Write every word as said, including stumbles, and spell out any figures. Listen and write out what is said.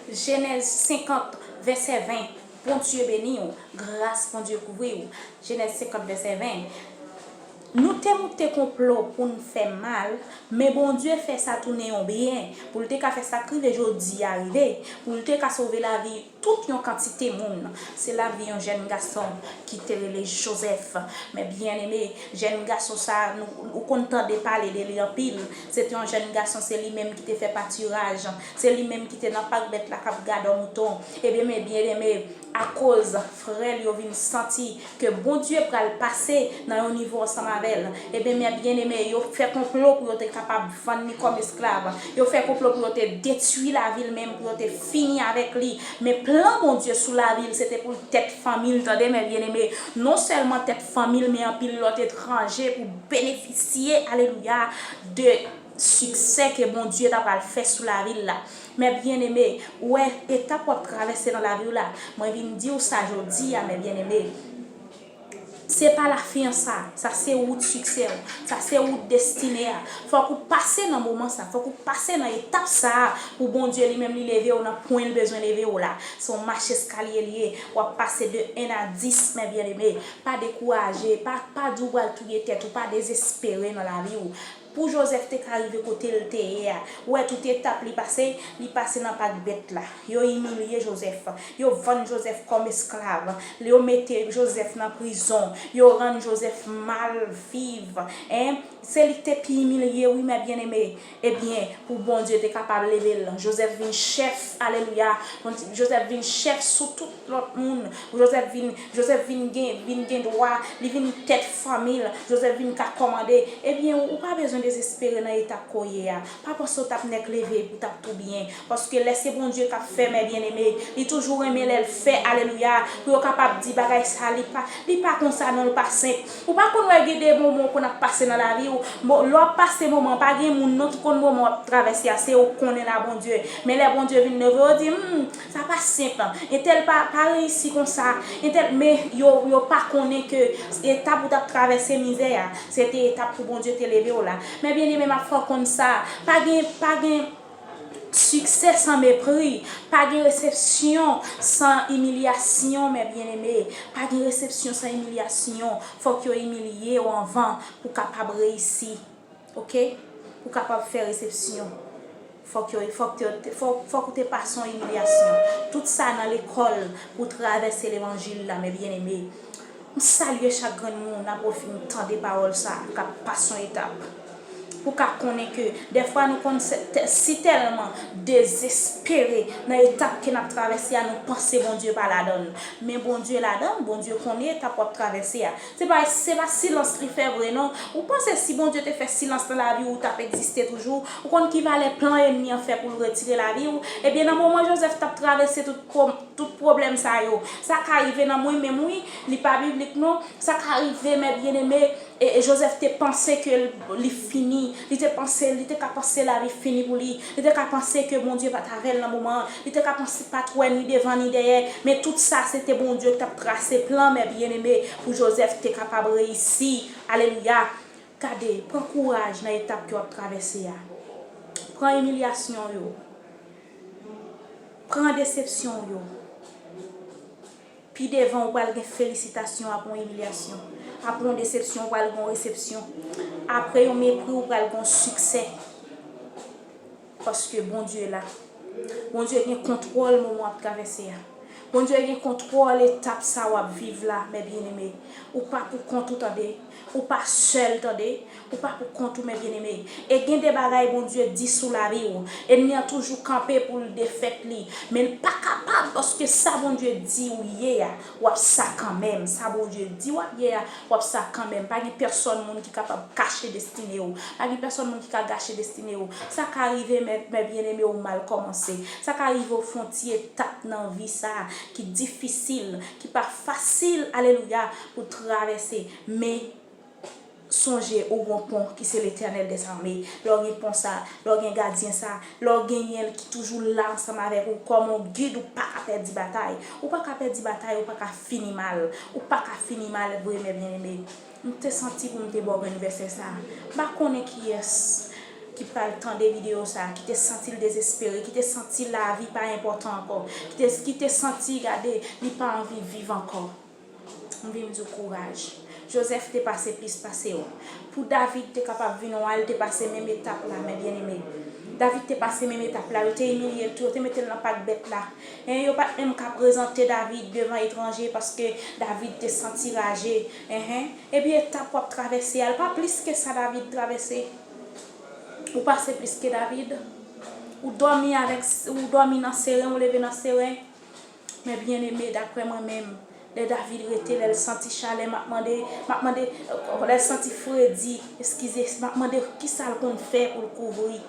Jenèz senkant, vèsè ven. Bondye beni w. Gras Bondye kouvri w. Jenèz senkant, vèsè ven. Nou te moute konplo pou n fè mal, men Bondye fè sa tounen yon byen, pou l te ka fè sa k rive jodi a rive, pou l te ka sove lavi tout yon kantite moun. Se lavi yon jèn gason ki te rele Jozèf. Men byeneme, jèn gason sa, nou, ou konn tande pale de li anpil. Se te yon jèn gason, se li menm ki te fè patiraj. Se li menm ki te nan pak bèt la k ap gade mouton. Ebyen, men byeneme, akoz frè l yo vin santi ke Bondye pral pase nan yon nivo ansanm avè l. Ebyen, men byeneme, yo fè konplo pou yo te kapab vann li kòm esklav. Yo fè konplo pou yo te detwi lavi l menm, pou yo te fini avèk li. Men plan Bondye sou lavi l, se te pou l tèt fanmi l, tande, men byeneme, non sèlman tèt fanmi l, men anpil lòt etranje pou benefisye, alelouya, de siksè ke Bondye ta pral fè sou lavi l la. Men byeneme, ou wè etap w ap travèse nan lavi w la, mwen vin di w sa jodi a, men byeneme, se pa lafyans sa, sa se wout siksè w, sa se wout destine a. Fòk ou pase nan moman sa, fòk ou pase nan etap sa a pou Bondye li menm li leve w nan pwen l bezwen leve w la. Se yon mach eskalye l ye, w ap pase de en a dis, men byeneme, pa dekouraje, pa, pa di w pral touye tèt ou, pa dezespere nan lavi w. Pou Jozèf te ka rive kote l te ye a, ou wè tout etap li pase, li pase nan pak bèt la. Yo imilye Jozèf, yo vann Jozèf kòm esklav, yo mete Jozèf nan prizon, yo rann Jozèf mal viv. En, se li k te pi imilye, wi, men byeneme. Ebyen, pou Bondye te kapab leve l, Jozèf vin chèf, alelouya. Jozèf vin chèf sou tout lòt moun. Jozèf vin, Jozèf vin gen, vin gen dwa, li vin tèt fanmi l. Jozèf vin ka kòmande. Ebyen, ou pa bezwen dezespere nan etap ke w ye a. Pa panse w t ap nèk leve pou w t ap tou byen. Paske lè se Bondye k ap fè, men byeneme, li toujou renmen lè l fè, alelouya, pou yo kapab di bagay sa, li pa, li pa konsa non, li pa senp. Ou pa konn wè gen de moman w konn ap pase nan lavi w. Bon, lè w ap pase moman, pa gen moun non ki konn moman w ap travèse a, se ou k konnen la Bondye. Men lè Bondye vin leve w, yo di, hmm, sa pa senp. Entèl pa, pa reyisi konsa. Entèl, men yo, yo pa konnen ke etap ou t ap travèse mizè a, se te etap pou Bondye te leve w la. Men byeneme, m ap fè w konn sa. Pa gen, pa gen siksè san mepri. Pa gen resepsyon san imilyasyon, men byeneme. Pa gen resepsyon san imilyasyon. Fòk yo imilye w anvan pou w kapab reyisi. Oke? Pou w kapab fè resepsyon. Fòk yo, fòk yo, fòk, fòk ou te pase yon imilyasyon. Tout sa nan lekòl pou travèse levanjil la, men byeneme. M salye chak grenn moun apre w fin tande pawòl sa a k ap pase yon etap. Pou w ka konnen ke dèfwa nou konn se- te- si tèlman dezespere nan etap ke n ap travèse a, nou panse Bondye pa ladan l. Men Bondye ladan l, Bondye konnen etap w ap travèse a. Se pa, se pa silans li fè vre non. Ou panse si Bondye te fè silans nan lavi w, ou t ap egziste toujou? Ou konn ki valè plan ènmi an fè pou l retire lavi w? Ebyen, nan moman Jozèf t ap travèse tout pwo- tout pwoblèm sa yo. Sa ka rive nan mwen menm, wi, li pa biblik non. Sa ka rive, men byeneme, e, e Jozèf te panse ke l- li fini. Li te panse, li te ka panse lavi fini pou li. Li te ka panse ke Bondye pa t avè l nan moman an. Li te ka panse pa t wè ni devan ni dèyè. Men tout sa, se te Bondye ki t ap trase plan, men byeneme, pou Jozèf te kapab reyisi. Alelouya! Gade, pran kouraj nan etap ke w ap travèse a. Pran imilyasyon w yo. Pran desepsyon w yo. Pi devan, ou pral gen felisitasyon apre yon imilyasyon. Apre yon desepsyon, ou pral gen yon resepsyon. Apre yon mepri, ou pral gen yon siksè. Paske Bondye la. Bondye gen kontwòl moman w ap travèse a. Bondye gen kontwòl etap sa w ap viv la, men byeneme. Ou pa pou kont ou, tande. Ou pa sèl, tande. Ou pa pou kont ou, men byeneme. E gen de bagay Bondye di sou lavi w. Ènmi an toujou kanpe pou l defèt li. Men l pa kapab, paske sa Bondye di w ye a, w ap sa kanmenm. Sa Bondye di w ap ye a, w ap sa kanmenm. Pa gen pèsòn moun ki kapab kache destine w. Pa gen pèsòn moun ki ka gache destine w. Sa ka rive, men, men byeneme, ou mal kòmanse. Sa ka rive w fè yon ti etap nan vi sa a ki difisil, ki pa fasil, alelouya, pou travèse. Men, sonje, ou gon pon ki se Letènèl dèzame. Lè w gen pon sa, lè w gen gadyen sa, lè w genyen l ki toujou la ansanm avèk ou kòm yon gid, ou pa ka pèdi batay. Ou pa ka pèdi batay, ou pa ka fini mal. Ou pa ka fini mal vre, men byeneme. M te santi pou m te ba w grenn vèsè sa a. M pa konnen kiyès ki pral tande videyo sa a, ki te santi l dezespere, ki te santi lavi pa enpòtan ankò, ki te, ki te santi, gade, li pa anvi viv ankò. M vin di w kouraj. Jozèf te pase plis pase w. Pou David te kapab vin wa, l te pase menm etap la, mè byeneme. David te pase menm etap la. Yo te imilye l tou, yo te mete l nan pak bèt la. Hen, yo pa t menm ka prezante David devan etranje paske David te santi raje. Enhen. Epi etap w ap travèse a, l pa plis ke sa David travèse. Ou pase plis ke David. Ou dòmi avèk, ou dòmi nan seren, ou leve nan seren. Mè byeneme, daprè mwen menm, lè David rete, lè l santi chalè, m ap mande, m ap mande, lè l santi fredi, eskize, m ap mande kisa l konn fè pou l kouvri.